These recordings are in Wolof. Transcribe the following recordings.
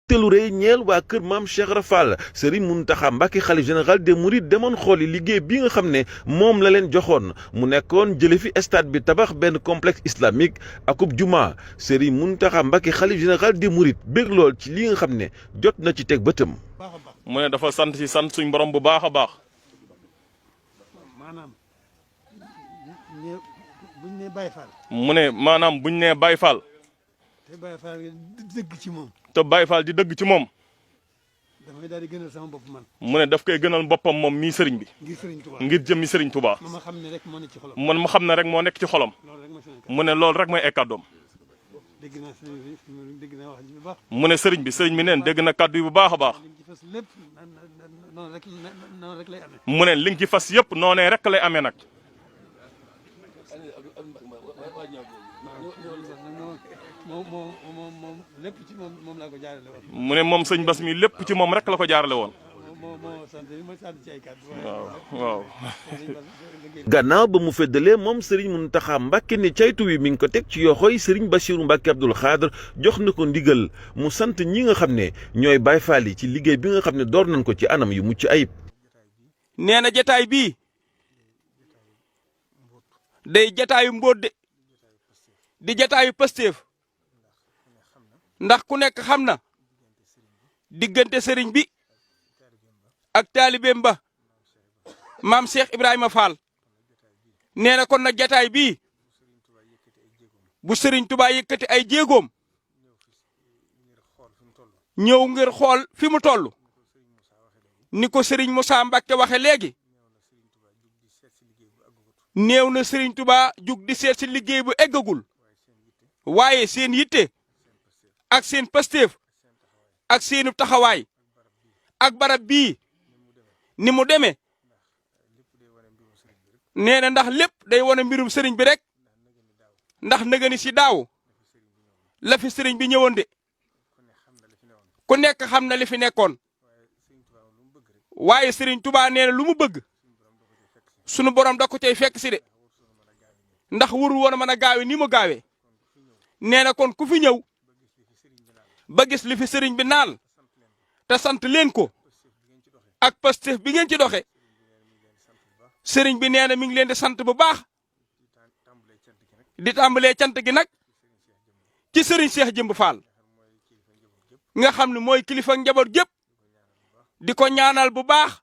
mbégte lu rëy ñeel waa kër maam Cheikh Rafal Serigne Mountakha Mbacké xalif général des Mourides demoon xooli liggéey bi nga xam ne moom la leen joxoon mu nekkoon jële fi stade bi tabax benn complexe islamique akub juma Serigne Mountakha Mbacké xalif général des Mourides bég lool ci li nga xam ne jot na ci teg bëtam. mu ne dafa sant suñ borom bu baax a baax. maanaam buñ ne Baye Fall. mu ne maanaam buñ ne Baye Fall. te Baye Fall di dëgg ci moom. te Baye Fall di dëgg ci moom. damay daal di gënal sama bopp man. mu ne daf koy gënal boppam moom mii sëriñ bi. ngir Serigne Touba ngir jëmmi sëriñ Touba. ma xam ne rek moo nekk ci xolam. man ma xam ne rek moo nekk ci xolam. mu ne loolu rek mooy ay kàddoom. dégg naa dégg naa wax ji bu baax. mu ne sëriñ bi neen dégg na kàddu yi bu baax a baax. li ci fas lépp noonu rek lay amee. mu ne li nga ci fas yëpp noonee rek lay amee nag. moom lépp ci moom laa ko jaarale woon. mu ne moom sëñ Bass mi lépp ci moom rek la ko jaarale woon. moo sant ci ay kàddu. waaw. gannaaw ba mu feddalee moom Serigne Mountakha Mbacké ne caytu wi mi ngi ko teg ci yoxoy Serigne Bassirou Mbacké Abdoul Khadr jox na ko ndigal mu sant ñi nga xam ne ñooy Baye Fall yi ci liggéey bi nga xam ne door nañ ko ci anam yu mucc ayib. nee na jataay bii day jataayu mbóot de di jataayu Pastef ndax ku nekk xam na diggante sëriñ bi ak taalibeem ba maam Cheikh Ibrahima Fall nee na kon nag jataay bii bu sëriñ Touba yëkkati ay jéegoom ñëw ngir xool fi mu toll ni ko sëriñ Moussa Mbacké waxe léegi néew na sëriñ Touba jug di seet si liggéey bu eggagul waaye seen yitte ak seen Pastef ak seenu taxawaay ak barab bii ni mu demee nee na ndax lépp day wane mbirum sëriñ bi rek ndax nëgëni si daaw la fi sëriñ bi ñëwoon de ku nekk xam na li fi nekkoon waaye sëriñ Touba nee na lu mu bëgg sunu borom da ko cay fekk si de ndax warul woon a mën a gaawe ni mu gaawee nee na kon ku fi ñëw ba gis li fi sëriñ bi naal te sant leen ko ak Pastef bi ngeen ci doxe sëriñ bi nee na mi ngi leen di sant bu baax di tàmbalee cant gi nag ci sëriñ Cheikh Jëmb Fall nga xam ne mooy kilifa njaboot gépp di ko ñaanal bu baax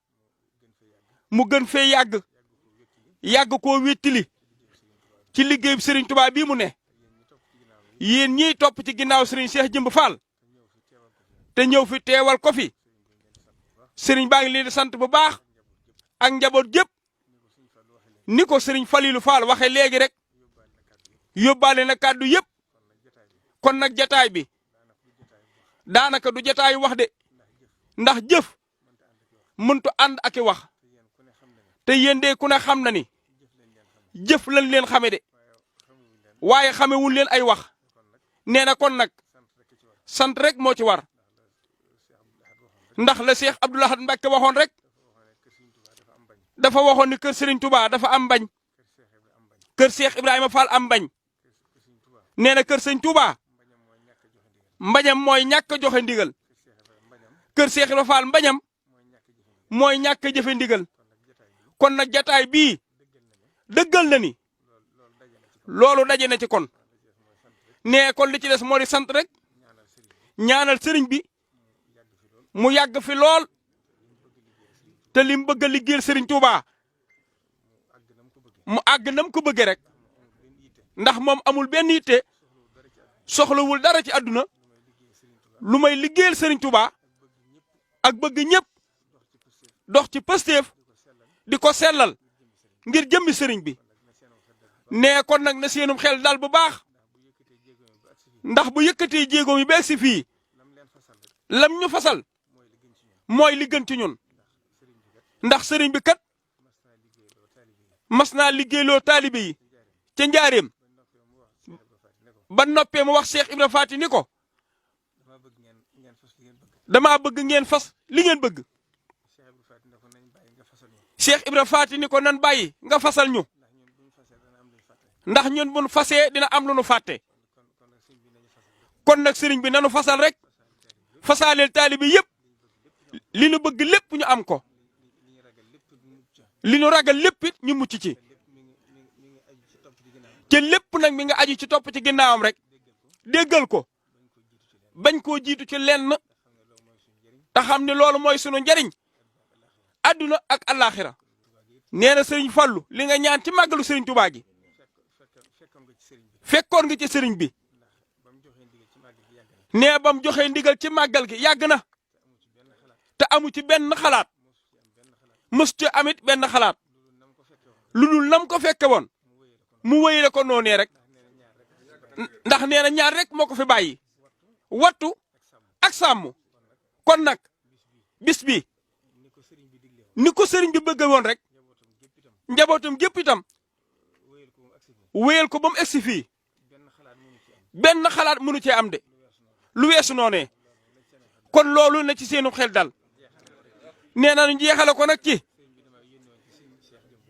mu gën fee yàgg koo wéttili ci liggéey sëriñ Touba bii mu ne yéen ñiy topp ci ginnaaw sëriñ Cheikh Jëmb Fall te ñëw fi teewal ko fi sëriñ baa ngi leen di sant bu baax ak njaboot gépp ni ko sëriñ Falilou Fall waxe léegi rek yóbbaale na kàddu yëpp kon nag jataay bi daanaka du jataayu wax de ndax jëf mëntu ànd ak i wax te yéen de ku ne xam na ni jëf lañ leen xame de waaye xamewul leen ay wax nee na kon nag sant rek moo ci war ndax la Cheikh Abdoul Ahad Mbacké waxoon rek dafa waxoon ni kër Serigne Touba dafa am bañ kër Cheikh Ibrahima Fall am bañ nee na kër Serigne Touba mbañam mooy ñàkk a joxe ndigal kër Cheikh Ibrahima Fall mbañam mooy ñàkk a jëfe ndigal kon nag jataay bii dëggal na ni loolu daje na ci kon nee kon li ci des moo di sant rek ñaanal sëriñ bi mu yàgg fi lool te li mu bëgg a liggéeyal sëriñ Touba mu àgg nam ko bëggee rek ndax moom amul benn yitte soxlawul dara ci àdduna lu may liggéeyal sëriñ Touba ak bëgg ñëpp dox ci Pastef di ko sellal ngir jëmmi sëriñ bi nee kon nag na seenum xel dal bu baax ndax bu yëkkatee jéego yi beeg si fii lam ñu fasal mooy li gën ci ñun ndax sëriñ bi kat mas naa liggéeyloo taalibe yi ca njaareem ba noppee mu wax Cheikh Ibra Faati ni ko dama bëgg ngeen fas li ngeen bëgg Cheikh Ibra Faati ni ko nan bàyyi nga fasal ñu ndax ñun buñ fasee dina am lu nu fàtte kon nag sëriñ bi nanu fasal rek fasaaleel taalibe yëpp li nu bëgg lépp ñu am ko li nu ragal lépp it ñu mucc ci te lépp nag mi nga aju ci topp ci ginnaawam rek déggal ko bañ koo jiitu ci lenn te xam ne loolu mooy sunu njariñ adduna ak allaaxira nee na sëriñ Fallu li nga ñaan ci màggalu sëriñ Tuubaa gi fekkoon nga ci sëriñ bi nee bam joxe ndigal ci màggal gi yàgg na te amu ci benn xalaat mës ci amit benn xalaat lu dul nam ko fekke woon mu wéyale ko noonee rek ndax nee na ñaar rek moo ko fi bàyyi wattu ak sàmm kon nag bis bi ni ko sëriñ bi bëgg woon rek njabootam gépp itam wéyal ko ba mu egsi fii benn xalaat mënu cee am de lu weesu noonee kon loolu na ci seenu xel dal nee na ñu jeexale ko nag ci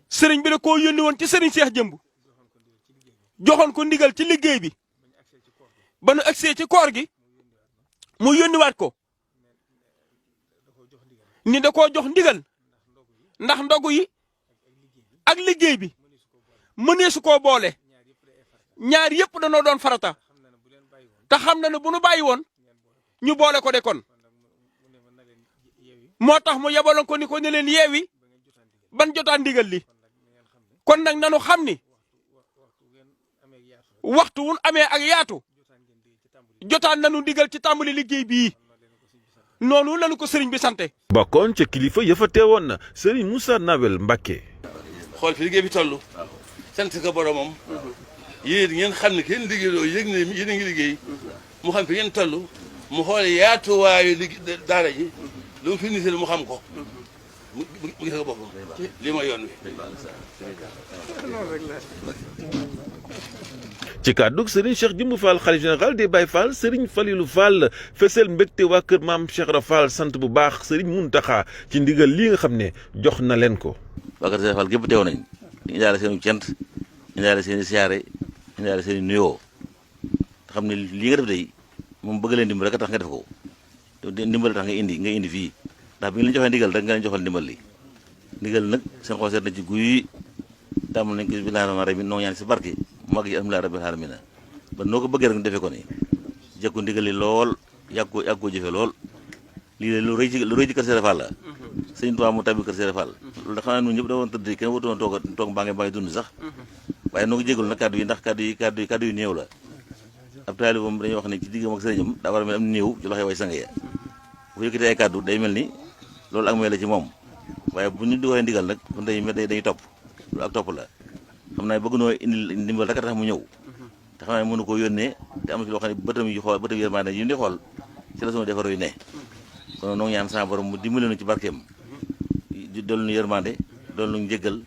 sëriñ bi da koo yónni woon ci sëriñ Seex Jëmb joxoon ko ndigal ci liggéey bi ba nu agsee ci koor gi mu yónniwaat ko ni da koo jox ndigal ndax ndogu yi ak liggéey bi mëneesu koo boole ñaar yëpp danoo doon farata te xam na ne bu nu bàyyi woon ñu boole ko de kon moo tax mu yebaloon ko ni ko ne leen yeewi ban jotaan ndigal li kon nag nanu xam ni waxtu wun amee ak yaatu jotaan nanu ndigal ci tàmbali liggéey bii noonu lañu ko sëriñ bi sante bokkoon ca kilifa ya fa teewoon na sëriñ Moussa Nawel Mbacké. xool fi liggéey bi toll sant ko boromam yéen ngeen xam ne kenn liggéeyoo yëg ne yéen a ngi liggéey mu xam fi ngeen toll mu xool yaatuwaayu daara ji lu mu fi nisel mu xam ko mu gis ko boppam lii mooy yoon wi. ci kàddug Serigne Cheikh Jëmb Fall xalif général des Baye Fall Serigne Falilou Fall fesel mbégte waa kër maam Cheikh Ibra Fall sant bu baax Serigne Mountakha ci ndigal lii nga xam ne jox na leen ko. waa kër Cheikh Fall gépp teew nañ ñu daal seen cant ñu daal seen i siyaare ñu daal seen i nuyoo te xam ne lii nga def day moom bëgg leen dimbal rek tax nga def ko te ndimbal tax nga indi fii ndax bi nga leen joxee ndigal rek nga leen joxal ndimbal li ndigal nag seen xol seet na ci guy tàmbal nañ ko bismillaahi rahmaani rahiim noo ñaan si barke mag yi alhamdulilah rabbil aalamiina ba noo ko bëggee rek defee ko ni jekku ndigal li lool yàgg koo jëfe lool lii de lu rëy ci kër Cheikh Fall la sëñ Tuubaa mu tabbi kër Cheikh Fall loolu da xam naa ñun ñëpp da woon tëdd kenn watuwoon toog mbaa ngi dund sax waaye noo ko jégalu nag kàddu yi ndax kàddu yu néew la ab taalibe moom dañuy wax ne ci diggam ak sëriñam daa war a mel am néew ci loxoy way sang ya bu yëkkatee ay kàddu day mel ni loolu ak may la ci moom waaye bu ñu di waxee ndigal nag kon dañuy topp loolu ak topp la xam naa bëgg noo indi ndimbal rek a tax mu ñëw te xam naa mënu koo yónnee te am na ci loo xam ne bëtam yërmande yu di xool ci la sama defaro yu ne kon noo ñaan sama borom mu dimbali nu ci barkeem doolu nu yërmande doolu nu njëggal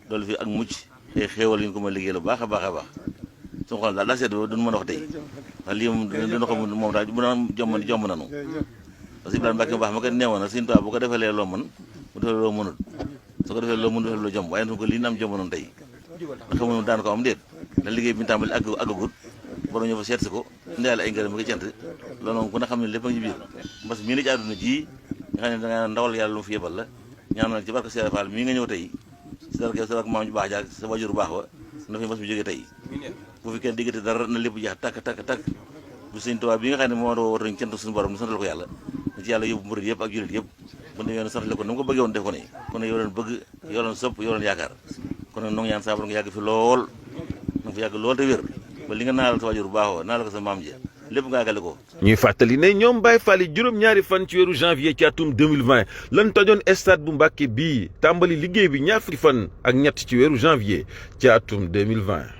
doolu fi ak mucc te xéewal yu ñu ko ma liggéey lu baax a baax a baax sama xol daal daa seet ba duñu mën a wax tey ndax lii moom dina xam moom daal bu naan jomb nanu parce que Ibrahima Mbacke baax ma ko neewoon na Sëñ Tuubaa bu ko defalee loo mën mu defee loo mënul su ko defee loo mën defee loo jomb waaye ko lii na am jomb noonu tey ndax xamuñu daan ko am déet ndax liggéey bi ñu tàmbali àggagut borom ñëw fa seet si ko indaale ay ngërëm ak cant loolu moom ku ne xam ne lépp a ngi ci biir mbas mii la ci àdduna ji nga xam ne danga ndawal yàlla lu mu fi yebal la ñaan nag ci barke Cheikh Fall mii nga ñëw tey si dark maam ju baax jaag sa wajur baax wa na fi mbas mi jógee tey bu fi kenn diggante dara na lépp jeex takk bu Sëñ Tuubaa bi nga xam ne moo war nañ cant suñu borom ñu santal ko yàlla na ci yàlla yóbbu murid yëpp ak jullit yëpp bu ne yoon santale ko na mu ko bëggee woon def ko ne kon yow leen bëgg yow leen sopp yow leen yaakaar kon nag noo ngi ñaan saa borom nga yàgg fi lool nga fi yàgg lool te wér ba li nga naalal sa wajur bu baaxoo naalal ko sa maam ji lépp nga àggale ko. ñuy fàttali ne ñoom Baye Fall yi juróom-ñaari fan ci weeru janvier ci atum 2020 lan tojoon stade bu Mbàkke bii tàmbali liggéey bi ñaar fukki fan ak ñett ci weeru janvier ci atum 2020.